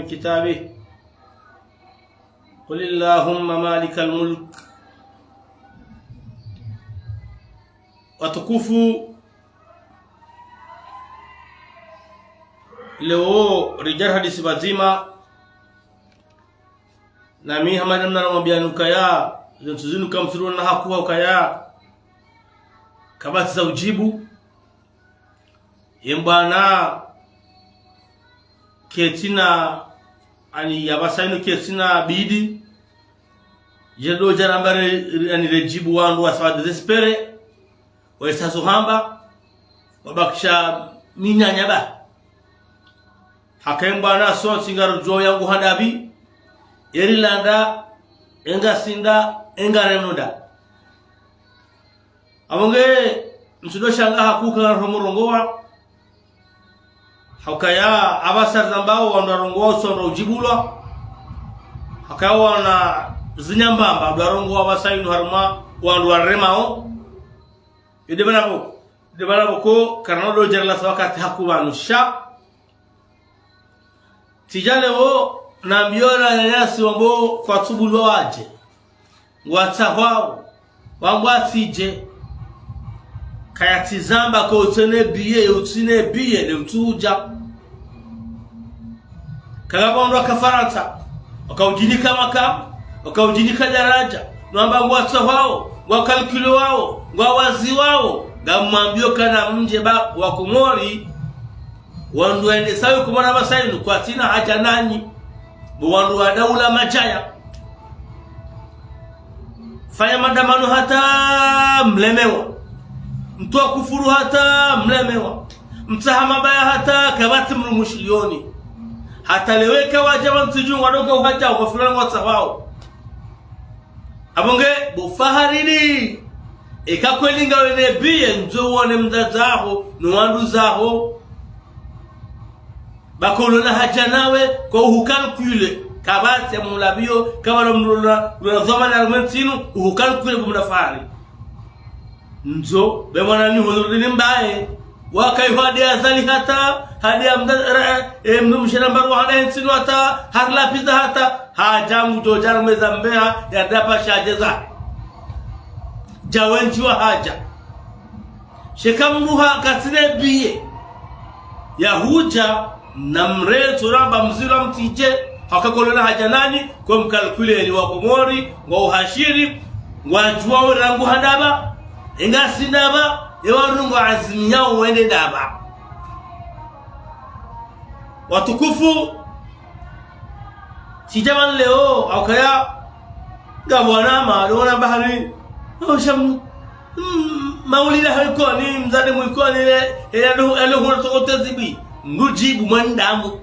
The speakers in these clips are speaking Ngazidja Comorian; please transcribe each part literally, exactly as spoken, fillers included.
كتابه. قل اللهم مالك الملك. Watukufu, leo ridja ri hadisi pvadzima, na mi hama namna namwambiyani ukaya, zintsu zinu kamtsulo na hakuwa ukaya kapvatsi za udjibu. Ye mbwana ketsina, ani yapvasa inu ketsina bidi. Ye ndo djaramba re, re, ani redjibu wandru wasa wa désespéré. Wesa zo hamba, wabakisha minyanya ba. Haka ye mbwana sontsi ngarudjo yangu handapvi, ye rilanda, ye ngasinda, ye ngarenoda. Apvo nge, mtsudo shanga hakuka ngaromurongowa. Hukaya apvasa rizambao wandru warongowa usonda udjibulwa. Hukaya wana zinyambamba, wandru warongowa apvasa inu harumwa wandru waremao. Ide mana pvo, ide mana pvo ko, karina ndo djarila sa wakati hakuwa nusha. Tsidja leo, nambiyo wananyasi wambo kwatsubulwa wadje. Ngwatsahwao, wambo watsidje. Kaya tsizamba ko utsina biye, utsina biye, ne utsudja. Kaya pvondro waka Farantsa, waka udjinika maka, waka udjinika daraja, nwamba ngwatsahwao, ngwa calculé wao, ngwawaziwao, ngamwambiyo kana mdje ba wa Komori, wandru wende sawi kumona apvasa inu kwatsina haja nanyi. Bo wandru wa daula madjaya. Fanya madamano hata mlemewa. Mtwa kufuru hata mlemewa. Mtsaha mabaya hata kapvatsi mdru mwishiliyoni. Hata leo eka wadja pvanu tsidju ngwadoka uhadja, ngwafulana ngwatsahwao. Apvo nge, bo Faharini, eka kweli ngawe ne biye, ndzo wone mdzadze waho, no wandru zaho. Ba ko ulona haja nawe, ko uhu calculé, kapvatsi mulapviyo, kapvalo mdru ulona, ulona dhwamana harumwa entsi inu, uhu calculé bo mna Fahari. Ndzo, be mwana ni hono rini mbaye. Wakayi hadi Azali hata, hadi amda, ra, e, mdru mshera mbaru hada entsi inu hata, harila pizza hata, haja ngudjo djarumeza mbeha, ya dapva sha djeza. Dja wendji wa haja. Sheka mdru ha katsina biye. Ya hudja, na mre tsuramba mzilo mtsidje, haka ko ulona haja nanyi, ko mcalculé ni wa Komori, ngwa uhashiri, ngwadjuwao rangu handapva, ye ngasinda pva, ye wandru ngwa azimiyao wende ndapva. Watukufu, tsidja pvanu leo, hukaya, ngapvo wanama, ndo wana bahari, no shamu, mm, maulida ha Ikoni, mdzadze mwa Ikoni, le, ele ndo, ele huna toko tezibi, mdru djibu mwanadamu.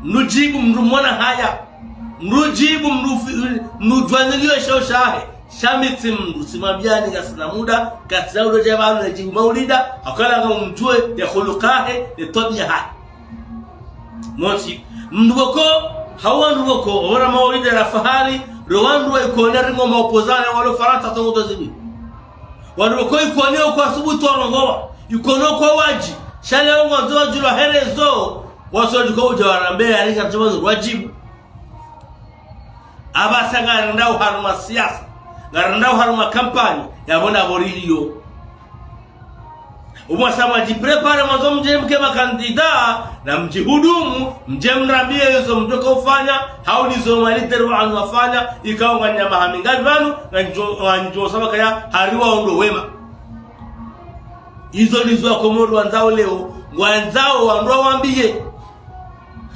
Mdru djibu mdru mwana haya. Mdru djibu mdru fi, mdru djwaniliyo sheo shahe. Sha mi tsi mdru, tsimwambiyani ngasina muda, katsina udo dja pvanu nadjibu maulida, hukaya ngamdjuwe ye huluka yahe, ye twabiya yahe. Montsi, mdru pvoko, hawu wandru pvoko, ora maulida ya Fahari, ro wandru wa Ikoni ringo maopposant walo Farantsa tongo tozibi. Wandru pvoko Ikoni yo kwasubutu warongowa, Ikoni yo kwa wadji, sha leo ngwandzo wadjulwa he réseau, wasodjuka udja warambe, yaringa tsuba wadjibu. Apvasa ngarendao harumwa siasa, ngarendao harumwa kampanyi, yapvo ndapvo riliyo. Umwasa mwadjipréparé mwandzo mdje mke makandida, na mdjihudumu, mdje mrambiye izo mdjoka ufanya, hawu nizo malideri wanu wafanya, ikao ngwanyama hami ngapvi pvanu, ngwandzo, ngwandzo saba kaya, hari wao ndo wema. Izo nizo wa Komori wandzao leo, ngwandzao wandru wawambiye.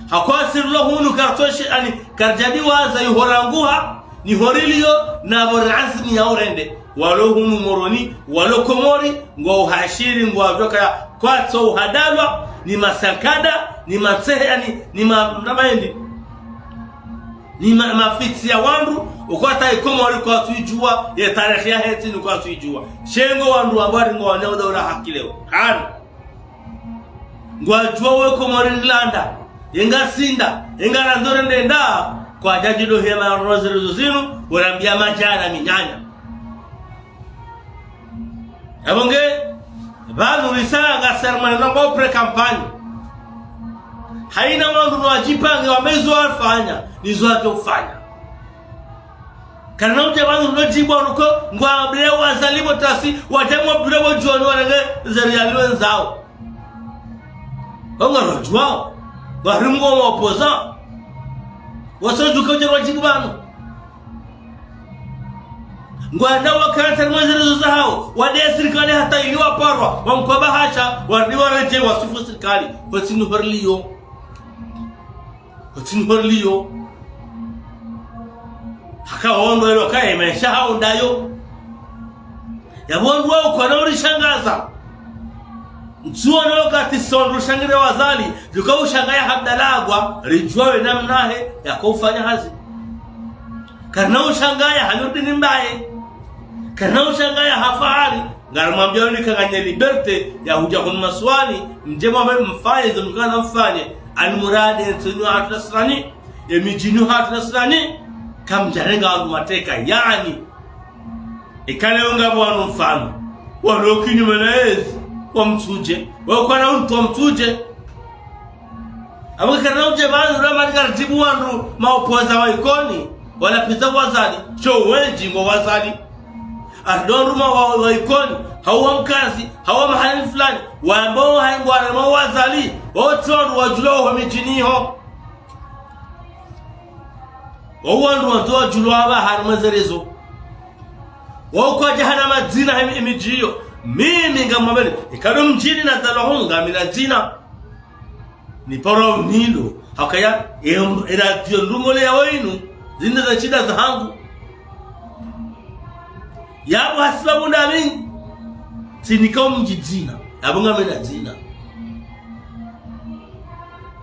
Haka si rilo hunu kartsoshi, ani, karidjadiwaza iho ranguha, ni ho riliyo, na pvo ri azimiyao rende. Walo hunu Moroni, walo Komori, ngwa uhashiri, ngwadjuwa kaya kwatso uhadalwa, ni masankada, ni matsehe, ani, ni ma, mna mayendi. Ni ma, mafitsi ya wandru, ukwata Ikomori kwatsu idjuwa, ye tarehi yahe ntsi ni kwatsu idjuwa. Sha ngo wandru wambwa ringo wanyao daula haki leo. Hanu. Ngwadjuwao we Komori rilanda, ye ngasinda, ye ngarandzo rende nda, kwadjadjido hema roze rezo zinu, urambiya madjana minyanya. Apvo nge, pvanu risa ngasermana namba pré-campagne. Haina wandru no wadjipange wambe izo wafanya, nizo watsofanya. Karina udja wandru no djibu wandru ko, ngwabile wazali bo tasi, wadje mwabile bo djoni wanenge zeri yaliwe ndzao. Wanga wadjuwao, wari mgo wa opposant. Wasodjuka udja wadjibu wanu. Ngwandao wakati mwezi rezo zahao, wade sirikali hata ili waparwa, wamkwa bahasha, warudi waredjei wasufu sirikali, hotsi nuhorliyo. Hotsi nuhorliyo. Haka ondo elo kaye maesha hao ndayo. Yapvo wandru wao kwana urishangaza. Ntsuwo no wakati sondro shangire wazali, djuka ushangaya hadalagwa, ridjuwa we namna he, yako ufanya hazi. Karina ushangaya hanyurudi ni mbaye. Karina ushangaya hafahari, ngaramwambia nika nganye liberté ya hudja hunu masiwani, mdje mwambe mfanye izo mkana mfanye, almuradi entsi inu hatru Nasrani, emidji inu hatru Nasrani, kamdjarenga wandru mateka, yaani. Ikale unga wanu mfano. Walo kinyume na ezi, wamtsudje. Wakwana untru wamtsudje. Apvo karina udje pvanu, rama nika ridjibu wandru ma opposant wa Ikoni, wala pvitsa wazali, sho wendji ngo wazali. Ardondru ma wa, wa Ikoni, hau wa Mkazi, hau wa mahali fulani, wambo haingware ma wazali, otsi wandru wadjulwa ho midjini ho. Wo wandru wandzo wadjulwa apva harimwa ze rezo. Wo kwadja hana madzina hemi, emidji iyo. Mimi ngamwambeni, ikado mdjini nazalwa ho ngamina dzina. Ni paro nilo, hakaya, em, era dio ndungole ya wenu, zinde za shida zahangu. Yapvo hasibabu ndami, tsinika omdji dzina, yapvo ngamina dzina.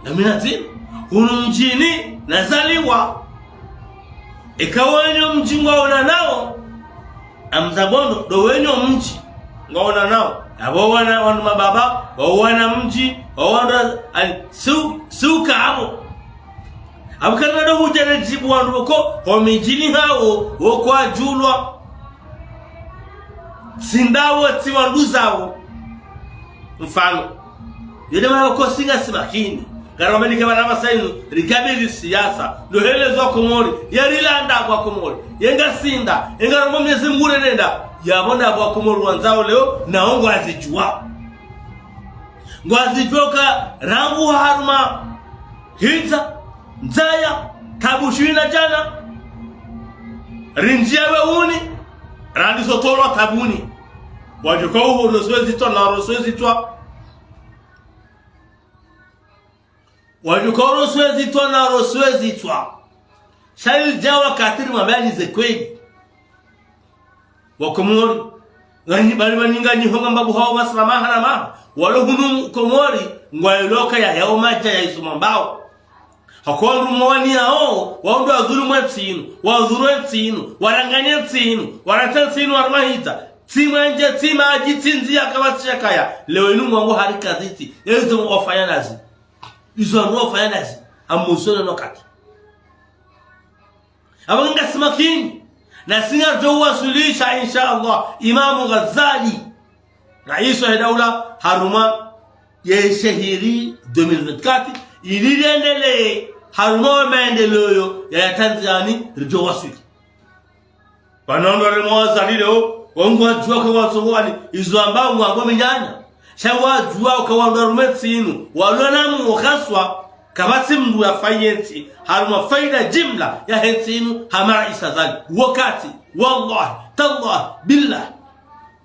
Ngamina dzina, hunu mdjini nazaliwa. Eka wenyi omdji ngwaonanao, amza bono, ndo wenyi omdji ngwaonanao. Yapvo wana, wanu mababa, wawana mdji, wawana, ali, su, suka apvo. Apvo karina ndo hudja redjibu wandru ko, ho midjini hawo, wo kwadjulwa. Tsi ndawo, tsi wandru zawo. Mfano. Yode mwana ko si ngasi makini. Ngaramwambeni eka pvanu apvasa inu, rikabili siasa. Ndo helezo wa Komori, yarilanda wa Komori. Yenga sinda, yenga rombo Mwenyezi Mungu renenda. Yapvo nda wa Komori wandzao leo, na wo ngwazidjuwa. Ngwazidjuwa ka rangu harumwa hidza, ndzaya, tabu shina djana. Rindjiya we uni, randiso tolwa tabuni. Wadjuka uho roswe zitswa na roswe zitswa. Wadjuka roswe zitswa na roswe zitswa. Sha ilidja wakati rimwambiani ze kweli. Wa Komori. Nganyi bali baninga nyi honga mbabu hawo masala maha na maha. Walo hunu Komori, ngwayiloka ya yao madja ya iso mambao. Hako wandru mwani yao, wandru wadhulumu entsi inu, wadhuru entsi inu, waranganya entsi inu, warata entsi inu harumwa hidza, tsi mwenje, tsi madji, tsi ndziya, kapvatsi shakaya. Leo inu mwangu hari kazitsi, ezo wafanya nazi. Izo wandru wafanya nazi, amusone no wakati. Apvo ngasi makini, na si ngaridjo waswilisha, insha Allah, Imamu Ghazali, raisi wa daula, harumwa ye shehiri deux mille vingt-quatre, ili liendelee harumwa wa maendeleo ya, ya Tanzania, ridjo waswili. Pvanu wandru waremwa wazali leo, wo ngwadjuwa ka watsongowani, izo amba ngwambo minyanya. Sha ngwadjuwa ka wandru harumwa entsi inu, walona muhaswa, kapvatsi mndru ya fayi entsi, harumwa faida jimla ya hentsi inu, hama raisi Azali. Wakati, wallahi, tallahi, billahi.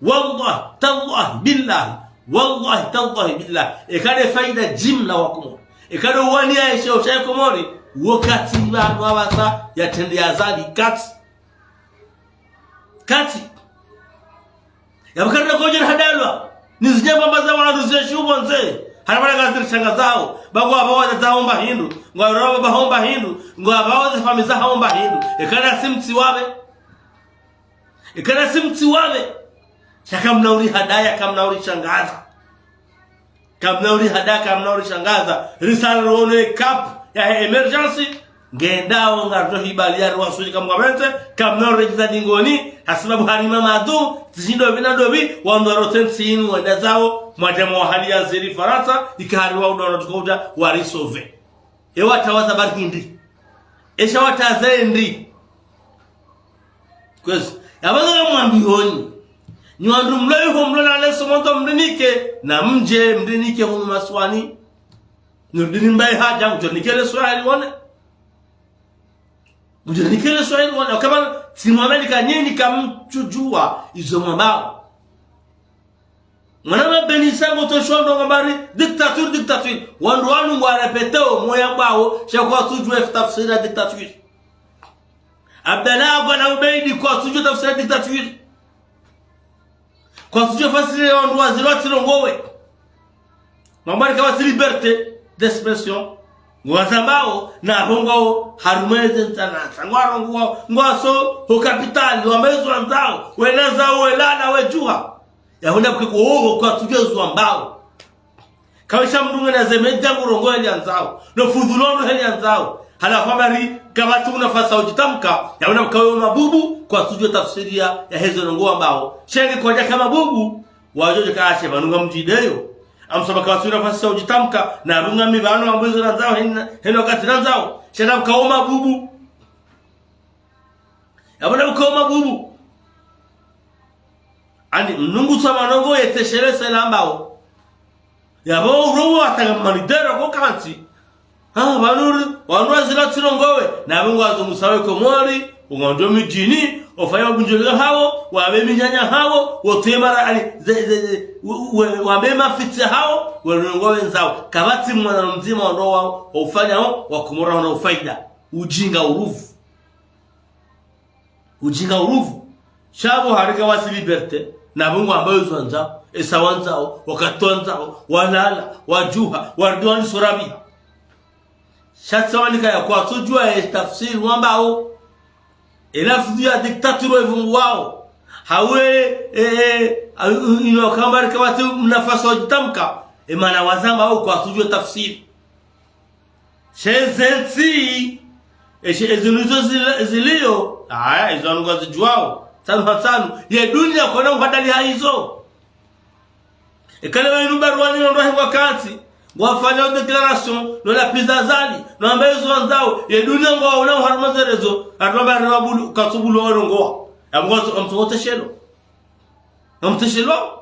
Wallahi, tallahi, billahi. Wallahi, tallahi, billahi. Eka nde faida jimla wa Komori. Eka ndo wani ya eshe osha ya Komori. Wakati pvanu apvasa ya trende ya Azali kati. Kati. Yapvo karina kodjera hadalwa. Ni zinyamba mbaza wandru zeshubo nze. Hana mana ngaziri shangazao. Ba ngwapvawa za zaho mba hindru. Ngwapvawa baba haho mba hindru. Ngwapvawa ze famiyi zaho mba hindru. Eka nda si mtsi wapve. Eka nda si mtsi wapve. Sha kamna uri hadaya, kamna uri shangaza. Kamna uri hadaya, kamna uri shangaza. Risala rono e cap ya he émergence. Ngendao ngardo hibali ya ruwa suli kamwa benze, kamna uredjeza dingoni, hasibabu harima madu, zishindo vina dobi, wandru wa rote ntsi inu wenda zao, mwadja mwa hali ya ziri Farantsa, ikahari wa udoro tuka udja, warisove. Ewa tawaza bari hindri. Esha wataze hindri. Kwezi. Yabanga mwambi honi. Nyi wandru mlo iho mlo na leso mwandzo mrinike, na mdje mrinike hunu masiwani. Nurdini mbaye hadja, mdjo nikele swali wone. Mdjo nikele swali wone. Kama si mwameli ka nyinyi kamtsudjuwa, izo mwambao. Mwana mabeni sango to shondo ngambari, dictature, dictature. Wandru wanu ngwa répéter o, moya mbao, sha kwatsudjuwa tafsiri ya dictature. Abdallah Abwana Ubeidi kwatsudjuwa tafsiri ya dictature. Kwatsudjuwa fasiri ya wandru waziri wa tsirongowe. Ngwambari kawatsi liberté d'expression. Ngwazambao, na hongwao, harumwa eze ntsanantsa. Ngwarongowao, ngwaso, ho kapitali, wambe zo wandzao, wena zao, welala, wedjuha. Yahunda pvweke ko oho kwatsudjuwa zo wambao. Kawisha mdru ngena ze medja ngurongoa heli yandzao. No fudhulono heli yandzao. Halafu habari kapvatsi unafasi wa udjitamka. Yahunda pvweke wo mabubu kwatsudjuwa tafsiri ya, ya hezo ndrongoo wambao. Shenge kwadjaka mabubu. Wadjo djeka ashe pvanu ngamdjideyo. Amsaba kapvatsi unafasi wa udjitamka. Na runga mi pvanu ambe zo nandzao hena, hena wakati nandzao. Shenda pvweke wo mabubu. Yapvo na pvweke wo mabubu. Ani, mnungu twa manongo yeteshelese lambao. Yapvo urongo watanga manidera ko kantsi. Ha, pvanu, pvanu waziri wa tsirongowe. Na pvanu ngwazungusawe Komori, ungandjo midjini, ofanya mabundjolio hawo, wambe minyanya hawo, wotuye mara, ani, ze, ze, ze, we, we, wambe mafitsi hawo, we ndrongoo wendzao. Kapvatsi mwana mdzima wandru wao, ufanya wao, wa Komori wana ufaida. Ujinga uruvu. Ujinga uruvu. Sha pvo hari kawatsi liberté, na pvo ngwambao zo wandzao, esa wandzao, wakati wandzao, walala, wadjuha, warudi wanisorabiha. Sha tsi wanika ya kwatsudjuwa ye tafsiri wambao. Ela fudu ya dictature evunguwao. Hawe, e, e, a, ino kamba hari kawatsi unafasi wa udjitamka. E mana wazambao kwatsudjuwa tafsiri. She ze ntsi, eshe ezinu izo zila-, ziliyo, aya, izo wanu ngwazidjuwao, tsanu ha tsanu, ye dunia kona uhadali ha izo. Ekale wa inu baruani no ndwahi wakati, ngwafanya déclaration, no lapviza Azali, no wambe izo wandzao, ye dunia ngwaona uharumwa ze réseaux, harumwa bari wabulu, katsubulu warongoa. Ya mngwazo, amtsogote shelo. Amteshelo.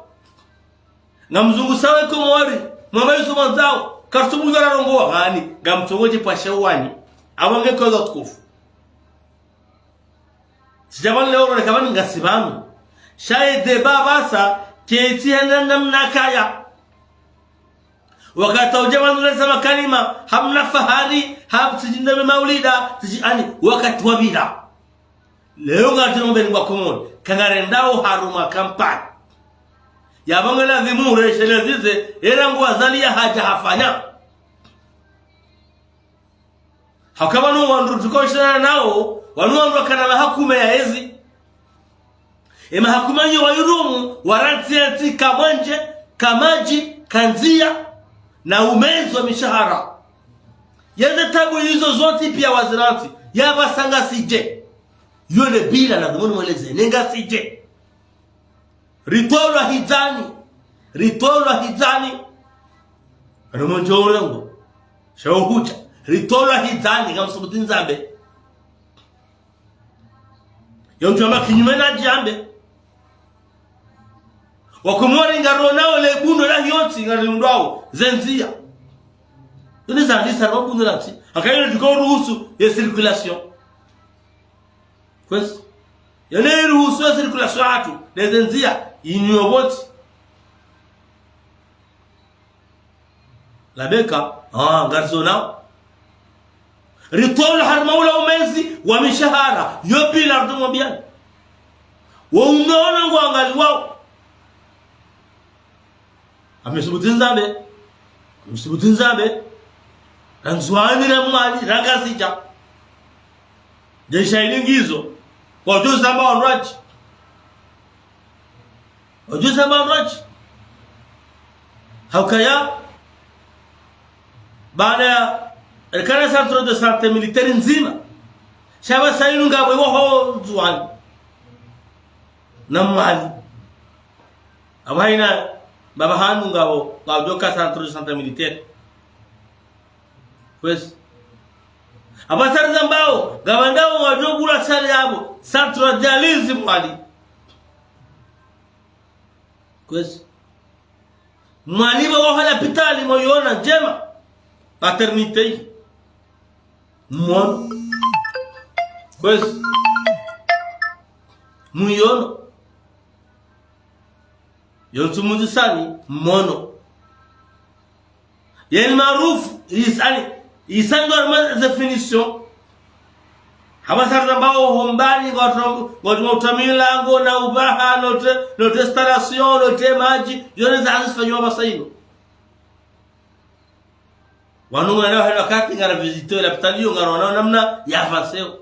Ngamzungusawe Komori, mwambe izo mwandzao, kartsubu ngara rongoa hani, ngamtsongodje pvwasha wani. Awange koza tukufu. Sijabani leo rone kamani ngasi pvanu. Sha ye débat pvasa, ketsi hena namna kaya. Wakati udja pvanu leza makalima, hamna fahari, hapvutsi djinda me maulida, tsi dji-, ani, wakati wapvira. Leo ngatsi nombeni ngwa Komori, kangarendao harumwa kampani. Yapvo nge lazimu uresheleze ze, era ngwa Azali ya hadja hafanya. Haka pvanu wandru tukoshana nao, wanu wandru wakana mahakuma ya ezi. E mahakuma nyo wa irumu, warantsi yantsi kamwendje, kamadji, kandzia, na umezi wa mishahara. Yeze tabu izo zontsi pia wazirantsi, yapvasa ngasidje. Yo ne bila na dhumuni mweleze, ne ngasidje. Ritolwa hidzani. Ritolwa hidzani. Ano mondjo urengo. Sha uhudja. Ritolwa hidzani, ngamsubuti ndzambe. Yo mdjwamba kinyume na djambe. Wakomori ngaronao le bundo la hiyontsi ngariundwao, ze ndzia. Yo ne zandisa ro bundo la ntsi. Haka yo ne djuka uruhusu ye circulation. Kwezi. Yo ne iruhusu ye circulation hatru, ne ze ndzia, inyo wontsi. Labeka, ah, ngarizonao. Ritolwa harumwa ula umezi wa mishahara, yo bila rutumo biani. Wo unono ngwangaliwao. Amisubuti ndzambe. Amisubuti ndzambe. Ra Ndzuani, ra Mwali, ra Ngazidja. Dje shahidi ngizo. Wadjo zamba wandru wadji. Wadjo zamba wandru wadji. Haukaya. Baada ya Rikana centre de santé militaire ndzima. Sha pvasa inu ngapvo iwaho Ndzuwani na Mwali. Apvo hayina mbapvi hanu ngapvo, ngapvo djoka centre de santé militaire. Kwezi. Apvasa rizambao, ngapvo ndawo wadjo bula sale yapvo, centre de dialyse Mwali. Kwezi. Mwali pvo waho lapitali mwayiona ndjema. Paternité. Mwono. Kwezi. Mwiyono. Yo ntsumuzisani, mwono. Yeni maarufu, yisani, yisani ndo harumwa ze finition. Hapvasa rizambao ho mbani, ngwatru, ngwatru utamila, ngo na ubaha, note, note installation, note madji, yone za hazi zifanyiwa pvasa inu. Wanu ngwenda wahela wakati ngara visite lapitali yo, ngara wona namna ya avancéo.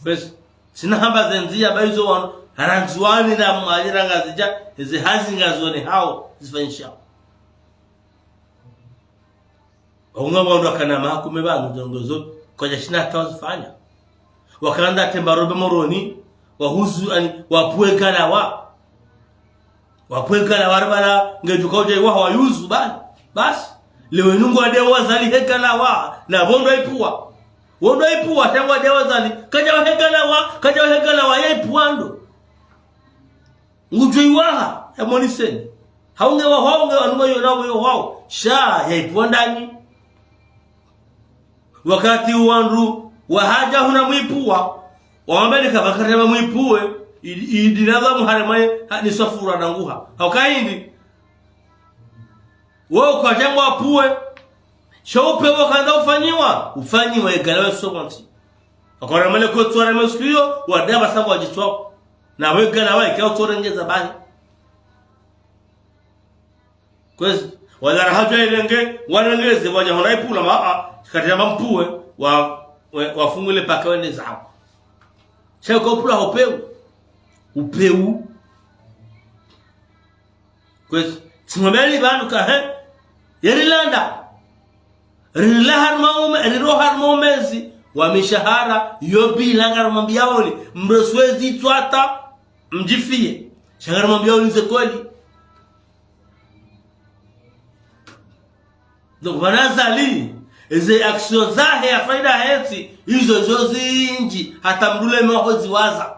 Kwezi, tsina hamba ze ndziya ba izo wanu, ha Ndzuwani na Mwali na Ngazidja, eze hazi ngazone hawo, zifanyishao. Waunga wandru wakana makume pvanu ndrongo zo, kwadja shinda hata wazifanya. Wakanda temba robe Moroni, wahuzu ani, wapvue kalawa. Wapvue kalawa ribala, ngedjo kaudja iwaha wayuzu bali. Basi, leo inu ngwade wazali he kalawa, na pvo ndo ipvua. Wo ndo ipvua, sha ngwade wazali, kadja wahe kalawa, kadja wahe kalawa, ya ipvua ndo. Ngudjo iwaha, ya moniseni. Haunge wa haunge, anu wa yona wa yo hao. Sha, ya ipvua ndani. Wakati wandru wahadja huna mwipvua, wambe ni kapvakati ya mwipvue, idi, idi na pvwa muharema ye, ha, ni safura na nguha. Hauka hindri? Wo kwadja ngwapvue. Sha upvue wakanda ufanyiwa, ufanyiwa ye kalawa sokontsi. Wakora male kwe tswara masiku iyo, wade pvasa ngwadjitswao. Na we kalawa, ike utsorengeza bahi. Kwezi, wala rahadja irenge, warengeze, wadja hona ipvula, ma, a, shikati ya mampvue, wa, we, wafungule paka wende zawo. Sha uka upvula ho peu. Upeu. Kwezi, tsimwambeli pvanu ka, he? Yerilanda. Rila harumwa ume, rilo harumwa umezi wa mishahara, yo bila ngarimwambiaoni, mdru swezi tswata, mdjifiye. Sha ngarimwambiaoni ze kweli. Donc, pvanu Azali, eze action zahe ya faida hentsi, izo zo zindji, hata mdru lema ho ziwaza.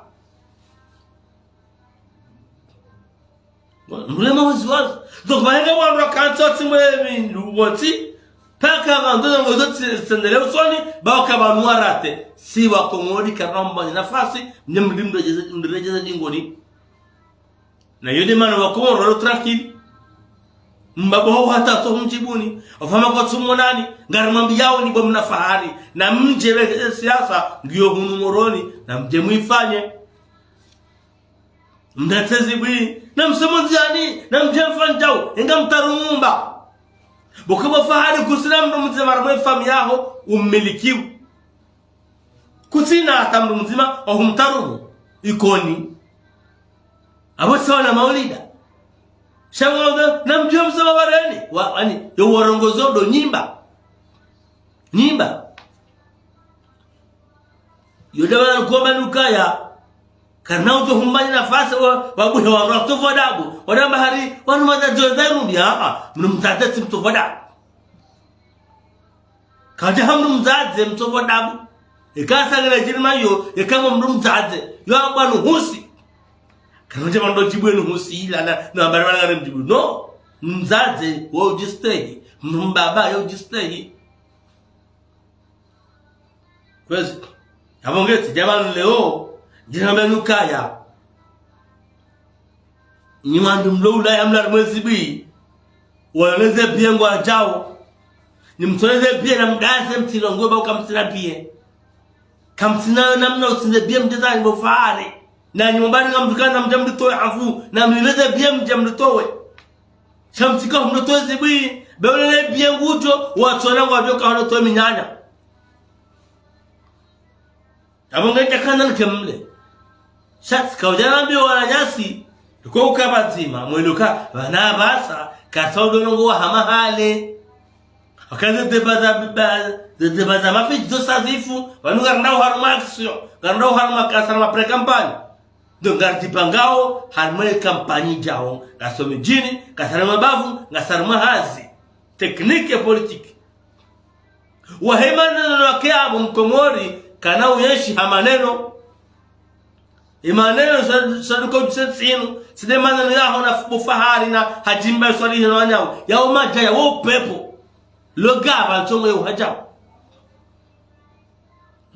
Mdru lema ho ziwaza. Donc, pvahenge wandru wakantsi watsimwe mindru wontsi, paka pvandru ndrongo zo tsi, tsendele usoni, ba waka pvanu warate. Si wakomori karina mbani nafasi, mnye mdru mredjeze, mredjeze dingoni. Na yo nde mana wakomori walo tranquille. Mbaba ho hata to mdjibuni, wafama kwatsumonani, ngarimwambiaoni bo mna fahari, na mdje pve siasa, ngiyo hunu Moroni, na mdje mwifanye. Mdatezi bwi, na msemo ndziani, na mdje mfanye djau, enga mtarumumba. Bo kabo fahari kutsina mdru mdzima harumwa ye famiyi yaho, umilikiu. Kutsina hata mdru mdzima, wa humtarumu, Ikoni. Apvo sawa na Maulida. Sha ngwambe, na mdje msema bareni, wa, ani, yo warongozo ndo nyimba. Nyimba. Yo dawa na ngoma nukaya. Karina udjo humbani nafasi wa, wabuhe wa mtovu adabu. Wana mahari, wanu madzadze wa dharumbi, a, a, mnu mdzadze tsi mtovu adabu. Kadja ha mnu mdzadze mtovu adabu. Eka sangela djirima yo, eka mwa mnu mdzadze. Yo amba nuhusi. Kadja mando djibu nuhusi ila na, na barabara ngare mdjibu. No. Mdzadze, wo udjistehi. Mnu mbaba, yo udjistehi. Kwezi. Apvo ngeti, djamani leo, djirima nukaya. Nyi wandru mlo Ulaya mla mwezi bwi. Waleze biye ngwadjao. Ni mtoleze biye na mdaze mtilo ngwe ba uka mtsina biye. Kamtsina yo namna utsinde biye mdjeza ni bo fahari. Na nyi mbani ngamtukana mdja mditowe hafu. Na mleze biye mdja mditowe. Sha mtsika mditowe zibwi. Be ulele biye ngudjo. Watsona ngwadjo ka wanotowe minyanya. Apvo ngedja kana nkemle. Sha tsika udja nambiye wananyasi, ko uka pvadzima, mwendo ka, pvanu pvasa, katsa udjo ndrongo wa hama hale. Waka ze débat za, ba, ze débat za maficho zo sazifu, pvanu ngaridao harumwa action, ngaridao harumwa kasara ma pré-campagne. Donc ngaridjipangao harumwa ye campagne djao, ngasi midjini, ngasi harumwa mabavu, ngasi harumwa hazi. Technique ya politique. Wahe maneno wake apvo Mkomori, kana uyenshi ha maneno. Ye maneno sa, sa duko djuse tsinu, tsi nde maneno yaho na fubu fahari na hadjimba swali hino wanyawo. Yawo madjaya, wo upepvo. Lugaba ntsongo yo hadjao.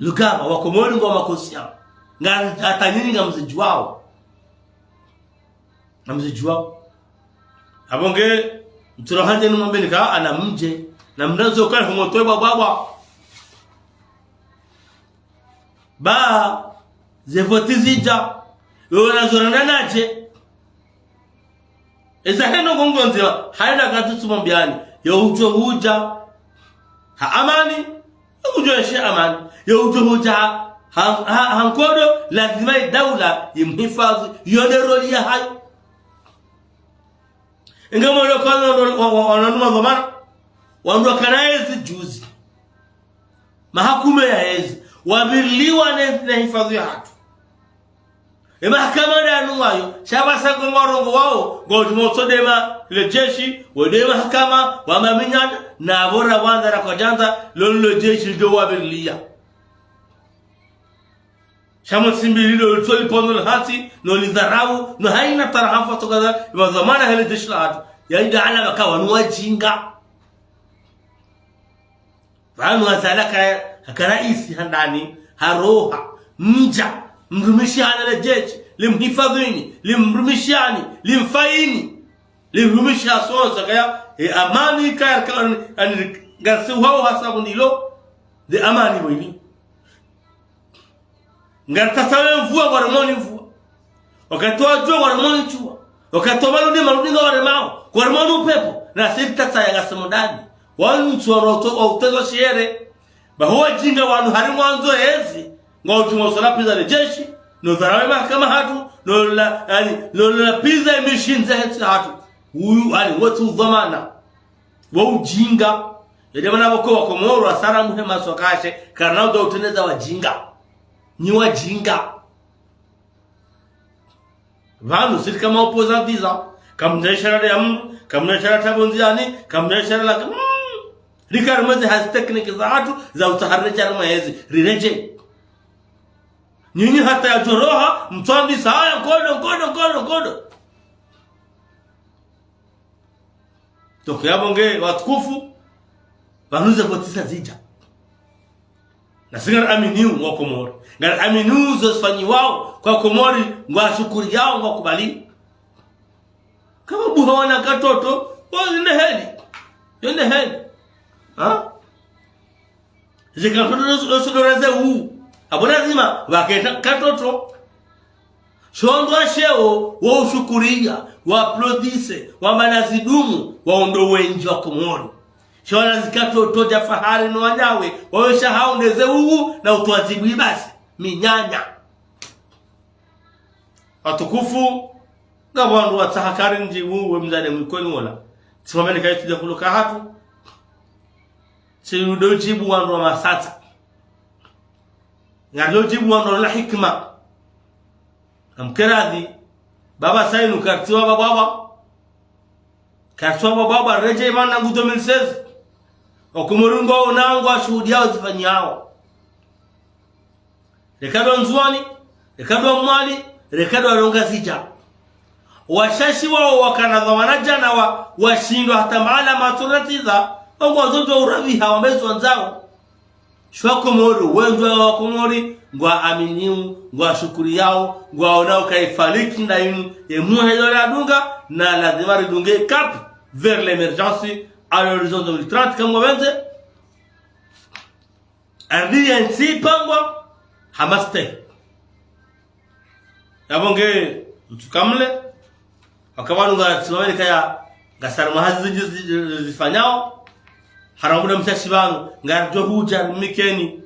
Lugaba, Wakomori ngwa ma conscient. Nga, hata nyinyi ngamzidjuwao. Ngamzidjuwao. Apvo nge, mtsulo handje nimwambeni ka, ana mdje. Na mndazo kali humo twe bwabwabwa. Ba, ze voti zidja. Yo nazo randa nadje. Eza heno ngongo ndzima, hayina katsu tsumwambiani. Yo udjo hudja ha amani, yo udjo eshi amani. Yo udjo hudja ha, ha, ha, ha nkodo, lazima ye daula yimhifadhwi, yo nde rôle yahayo. Inga mwolo kwa wana, wana, wana, wana, wana, wana, wandru wakana yezi juzi. Mahakume ya yezi, wapviriliwa ne, ne hifadhwi yahatru. Ye mahakama nde yanu wayo, sha pvasa ngwa rongowawo, ngwa udjuma utsodema, le jeshi, wende mahakama, wamba minyanya, na pvo ra wandza ra kwadjandza, lolo le jeshi lidjo wapvirilia. Sha mo tsimbi lilo litsoli pono le hantsi, no lidharau, no hayina tarahafu tsokaza, ye madhwamana hele jeshi lahatru. Yaida ala waka wanu wadjinga. Pvanu Azali haka, haka raisi handani, haroha, mdja, mrumishi hana le jeshi, limhifadhwini, limrumishani, limfayini, limrumishi hasonsa kaya, e amani kaya, kaya, ani, ngasi uhao hasabu ndilo, nde amani pvo ini. Ngari tsaha ye mvua, ngwaremoni mvua. Wakati wa djuwa, ngwaremoni djuwa. Wakati wa maludi, maludi ngwaremao. Ngwaremoni upepvo. Na siri tsaha ya ngasi mdani. Wanu ntsu wa roto, wa utezo shiere. Ba ho wadjinga wanu hari mwandzo yezi. Ngwa udjuma usona pviza le jeshi. No dharawe mahakama hatru. No la, yani, no la pviza ye mishindzi yahe ntsi hatru. Uyu, yani, wontsi udhwamana. Wo udjinga. Yede mana pvoko Wakomoro wasara muhe maswa kashe, karina udja utrendeza wadjinga. Nyi wadjinga. Pvanu siri kama opposant iza, kamna ishara ya mdru, kamna ishara tabo ndziani, kamna ishara la, mm, rika rimweze hazi technique zahatru, za utsaha riredje harimwa yezi, riredje. Nyinyi hata ya djoroha, mtswandisa haya, nkodo, nkodo, nkodo, nkodo. Donc, yapvo nge watukufu, pvanu ze voti sa zidja. Na si ngari aminiu Wakomori. Ngari aminiu zo zifanyiwao kwa Komori, ngwashukuriyao, ngwakubali. Kama buha wana katoto, wo nde heli. Yo nde heli. Ha? Ze katoto zo, zo, zo raze u. Apvo lazima, waketa katoto. Shondwa sheo, wo ushukuriya, wa applaudisse, wa mana zidumu, wa ondo wendji Wakomori. Shona zikatoto dja fahari no wanyawe, wa wesha haundeze u, na utwazibu ibasi, minyanya. Watukufu, ngapvo wandru watsaha kari ndji uwe mdzadze mwikoni wola. Tsimameni kayi tudja kuluka hatru. Tsi udo djibu wandru wa masatsa. Ngarido djibu wandru wa la hikima. Namkeradhi, baba sayinu karitiwa bwabwabwa. Karitiwa bwabwabwa, redjei mana ngu deux mille seize. Wakomori ngwaonao, ngwashuhudiyao zifanyiwao. Reka ndo Ndzuwani, reka ndo Mwali, reka ndo Ngazidja. Washashi wao wakana dhwamana djana wa, washindwa hata mahala matsoratiza, ngwazo djo urabiha wambe zo wandzao. Sha Wakomori, wendji wa Wakomori, ngwaaminio, ngwashukuriyao, ngwaonao kayi faliki nda inu, ye muhe yo ladunga, na lazima ridunge cap vers l'émergence à l'horizon deux mille trente, kamwe wendze. Ardhi ya ntsi ipangwa ha mastehi. Yapvo nge mtsukamle, waka pvanu ngatsimameni kaya, ngasi harimwa hazi zindji zi-, zi-, zifanyao, harumwa muda mshashi pvanu, ngaridjo hudja rimikeni,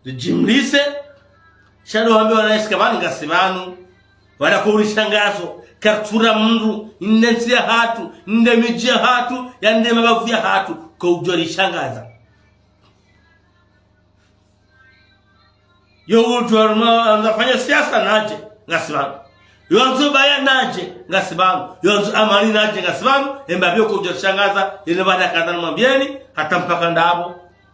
ridjimlise, sha ndo wambe wana eshika pvanu ngasi pvanu, wala ko urishangazo, karitsura mndru, inde ntsi yahatru, inde midji yahatru, yande mabavu yahatru. ko udjo rishangaza. Yo udjo ruma anza fanya siasa nadje, ngasi pvanu. Yo andzo baya nadje, ngasi pvanu. Yo andzo amani nadje, ngasi pvanu. Emba biyo ko udjo rishangaza, yene bana kadha namwambieni, hata mpaka ndapvo,